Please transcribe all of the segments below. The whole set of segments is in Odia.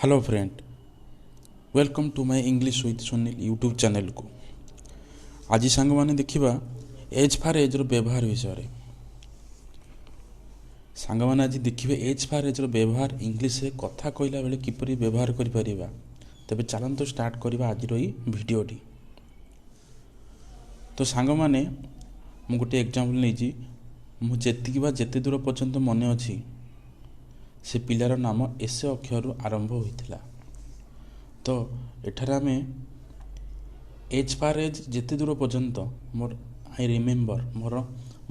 Hello friend, welcome to my English with Sunil YouTube ଚ୍ୟାନେଲକୁ। ଆଜି ସାଙ୍ଗମାନେ ଦେଖିବା ଏଜ୍ ଫାର୍ ଏଜ୍ର ବ୍ୟବହାର ବିଷୟରେ। ସାଙ୍ଗମାନେ, ଆଜି ଦେଖିବେ ଏଜ୍ ଫାର୍ ଏଜ୍ର ବ୍ୟବହାର, ଇଂଲିଶରେ କଥା କହିଲା ବେଳେ କିପରି ବ୍ୟବହାର କରିପାରିବା। ତେବେ ଚାଲନ୍ତୁ ଷ୍ଟାର୍ଟ କରିବା ଆଜିର ଏଇ ଭିଡ଼ିଓଟି। ତ ସାଙ୍ଗମାନେ, ମୁଁ ଗୋଟିଏ ଏକ୍ଜାମ୍ପଲ୍ ନେଇଛି। ମୁଁ ଯେତିକି ବା ଯେତେ ଦୂର ପର୍ଯ୍ୟନ୍ତ ମନେ ଅଛି, ସେ ପିଲାର ନାମ ଏସ୍ ଅକ୍ଷରରୁ ଆରମ୍ଭ ହୋଇଥିଲା। ତ ଏଠାରେ ଆମେ ଏଜ୍ ଫାର୍ ଏଜ୍, ଯେତେ ଦୂର ପର୍ଯ୍ୟନ୍ତ ମୋର, I remember, ମୋର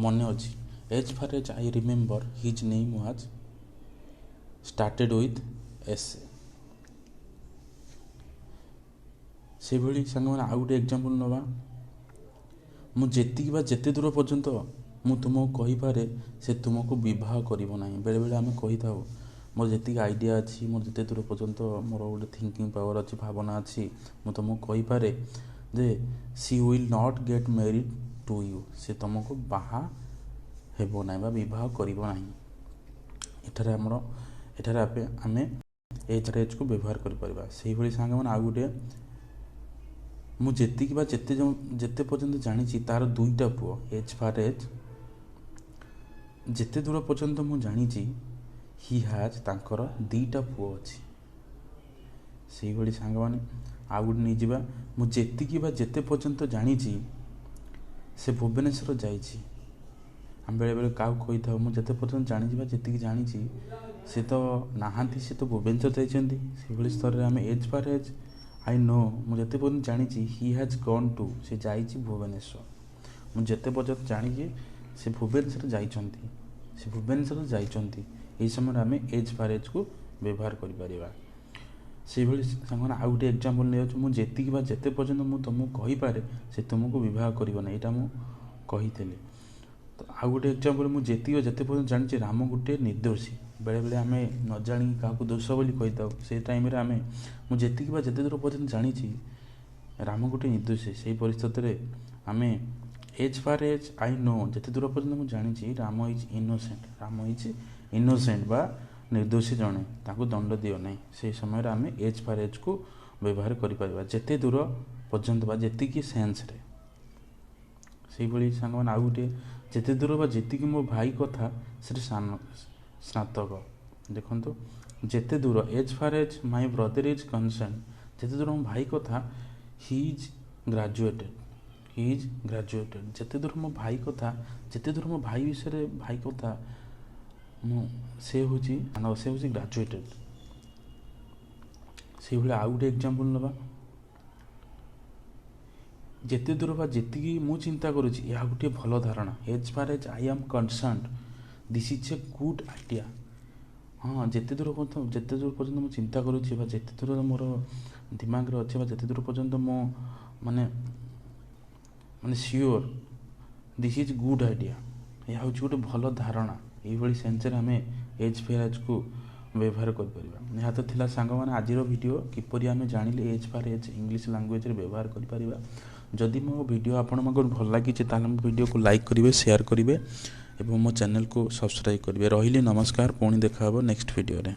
ମନେ ଅଛି, as far as I remember, his name was started with S. ସେଭଳି ସାଙ୍ଗମାନେ, ଆଉ ଗୋଟେ ଏକ୍ଜାମ୍ପଲ୍ ନେବା। ମୁଁ ଯେତିକି ବା ଯେତେ ଦୂର ପର୍ଯ୍ୟନ୍ତ ମୁଁ ତୁମକୁ କହିପାରେ, ସେ ତୁମକୁ ବିବାହ କରିବ ନାହିଁ। ବେଳେବେଳେ ଆମେ କହିଥାଉ, ମୋର ଯେତିକି ଆଇଡ଼ିଆ ଅଛି, ମୋର ଯେତେ ଦୂର ପର୍ଯ୍ୟନ୍ତ ମୋର ଗୋଟେ ଥିଙ୍କିଂ ପାୱାର ଅଛି, ଭାବନା ଅଛି, ମୁଁ ତୁମକୁ କହିପାରେ ଯେ she will not get married to you. ସେ ତୁମକୁ ବାହା ହେବ ନାହିଁ ବା ବିବାହ କରିବ ନାହିଁ। ଏଠାରେ ଆମେ ଏଜ୍ ଏଜ୍କୁ ବ୍ୟବହାର କରିପାରିବା। ସେଇଭଳି ସାଙ୍ଗମାନେ, ଆଉ ଗୋଟିଏ, ମୁଁ ଯେତିକି ବା ଯେତେ ପର୍ଯ୍ୟନ୍ତ ଜାଣିଛି, ତାର ଦୁଇଟା ପୁଅ। ଏଜ୍ ଫାର୍ ଏଜ୍, ଯେତେ ଦୂର ପର୍ଯ୍ୟନ୍ତ ମୁଁ ଜାଣିଛି, ହି ହାଜ୍, ତାଙ୍କର ଦୁଇଟା ପୁଅ ଅଛି। ସେଇଭଳି ସାଙ୍ଗମାନେ, ଆଉ ଗୋଟେ ନେଇଯିବା। ମୁଁ ଯେତିକି ବା ଯେତେ ପର୍ଯ୍ୟନ୍ତ ଜାଣିଛି, ସେ ଭୁବନେଶ୍ୱର ଯାଇଛି। ଆମେ ବେଳେବେଳେ କାହାକୁ କହିଥାଉ, ମୁଁ ଯେତେ ପର୍ଯ୍ୟନ୍ତ ଜାଣିଛି ବା ଯେତିକି ଜାଣିଛି, ସେ ତ ନାହାନ୍ତି, ସେ ତ ଭୁବନେଶ୍ୱର ଯାଇଛନ୍ତି। ସେଭଳି ସ୍ତରରେ ଆମେ as far as I know, ମୁଁ ଯେତେ ପର୍ଯ୍ୟନ୍ତ ଜାଣିଛି, he has gone to, ସେ ଯାଇଛି ଭୁବନେଶ୍ୱର। ମୁଁ ଯେତେ ପର୍ଯ୍ୟନ୍ତ ଜାଣିଛି, ସେ ଭୁବନେଶ୍ୱର ଯାଇଛନ୍ତି। ସେ ଭୁବନେଶ୍ୱର ଯାଇଛନ୍ତି। ଏହି ସମୟରେ ଆମେ ଏଜ୍ ଫାର୍ ଏଜ୍କୁ ବ୍ୟବହାର କରିପାରିବା। ସେଇଭଳି ସାଙ୍ଗମାନେ, ଆଉ ଗୋଟେ ଏକ୍ଜାମ୍ପଲ୍ ନେଇଯାଉଛି। ମୁଁ ଯେତିକି ବା ଯେତେ ପର୍ଯ୍ୟନ୍ତ ମୁଁ ତୁମକୁ କହିପାରେ, ସେ ତୁମକୁ ବିବାହ କରିବ ନାହିଁ। ଏଇଟା ମୁଁ କହିଥିଲି। ତ ଆଉ ଗୋଟେ ଏକ୍ଜାମ୍ପଲ୍, ମୁଁ ଯେତିକି ବା ଯେତେ ପର୍ଯ୍ୟନ୍ତ ଜାଣିଛି, ରାମ ଗୋଟିଏ ନିର୍ଦ୍ଦୋଷୀ। ବେଳେବେଳେ ଆମେ ନ ଜାଣିକି କାହାକୁ ଦୋଷ ବୋଲି କହିଥାଉ। ସେଇ ଟାଇମ୍ରେ ଆମେ, ମୁଁ ଯେତିକି ବା ଯେତେ ଦୂର ପର୍ଯ୍ୟନ୍ତ ଜାଣିଛି, ରାମ ଗୋଟିଏ ନିର୍ଦ୍ଦୋଷୀ। ସେଇ ପରିସ୍ଥିତିରେ ଆମେ as far as I know, ଯେତେ ଦୂର ପର୍ଯ୍ୟନ୍ତ ମୁଁ ଜାଣିଛି, Ram is innocent. Ram is innocent ବା ନିର୍ଦ୍ଦୋଷୀ ଜଣେ, ତାଙ୍କୁ ଦଣ୍ଡ ଦିଅ ନାହିଁ। ସେଇ ସମୟରେ ଆମେ ଏଜ୍ ଫାର୍ ଏଜ୍କୁ ବ୍ୟବହାର କରିପାରିବା, ଯେତେ ଦୂର ପର୍ଯ୍ୟନ୍ତ ବା ଯେତିକି ସେନ୍ସରେ। ସେଇଭଳି ସାଙ୍ଗମାନେ, ଆଉ ଗୋଟିଏ, ଯେତେ ଦୂର ବା ଯେତିକି ମୋ ଭାଇ କଥା, ସେଠି ସ୍ନାତକ। ଦେଖନ୍ତୁ, ଯେତେ ଦୂର, as far as my brother is concerned, ଯେତେ ଦୂର ମୋ ଭାଇ କଥା, he is graduated. He is graduated. ଯେତେ ଦୂର ମୋ ଭାଇ କଥା, ଯେତେ ଦୂର ମୋ ଭାଇ ବିଷୟରେ, ଭାଇ କଥା ମୁଁ, ସେ ହେଉଛି ଗ୍ରାଜୁଏଟେଡ଼। ସେଇଭଳି ଆଉ ଗୋଟେ ଏକ୍ଜାମ୍ପଲ୍ ନେବା। ଯେତେ ଦୂର ବା ଯେତିକି ମୁଁ ଚିନ୍ତା କରୁଛି, ଏହା ଗୋଟିଏ ଭଲ ଧାରଣା। As far as I am concerned, this is a good idea. ହଁ, ଯେତେ ଦୂର ପର୍ଯ୍ୟନ୍ତ ମୁଁ ଚିନ୍ତା କରୁଛି ବା ଯେତେ ଦୂର ମୋର ଦିମାଗରେ ଅଛି ବା ଯେତେ ଦୂର ପର୍ଯ୍ୟନ୍ତ ମୁଁ ମାନେ sure, this is good idea. ଏହା ହେଉଛି ଗୋଟେ ଭଲ ଧାରଣା। ଏଇଭଳି ସେନ୍ସରେ ଆମେ ଏଜ୍ ଫାର୍ ଏଜ୍କୁ ବ୍ୟବହାର କରିପାରିବା। ଏହା ତ ଥିଲା ସାଙ୍ଗମାନେ ଆଜିର ଭିଡ଼ିଓ, କିପରି ଆମେ ଜାଣିଲେ ଏଜ୍ ଫାର୍ ଏଜ୍ ଇଂଲିଶ ଲାଙ୍ଗୁଏଜରେ ବ୍ୟବହାର କରିପାରିବା। ଯଦି ମୋ ଭିଡ଼ିଓ ଆପଣମାନଙ୍କୁ ଭଲ ଲାଗିଛି, ତାହେଲେ ମୋ ଭିଡ଼ିଓକୁ ଲାଇକ୍ କରିବେ, ସେୟାର କରିବେ ଏବଂ ମୋ ଚ୍ୟାନେଲକୁ ସବସ୍କ୍ରାଇବ୍ କରିବେ। ରହିଲି, ନମସ୍କାର। ପୁଣି ଦେଖା ହେବ ନେକ୍ସଟ ଭିଡ଼ିଓରେ।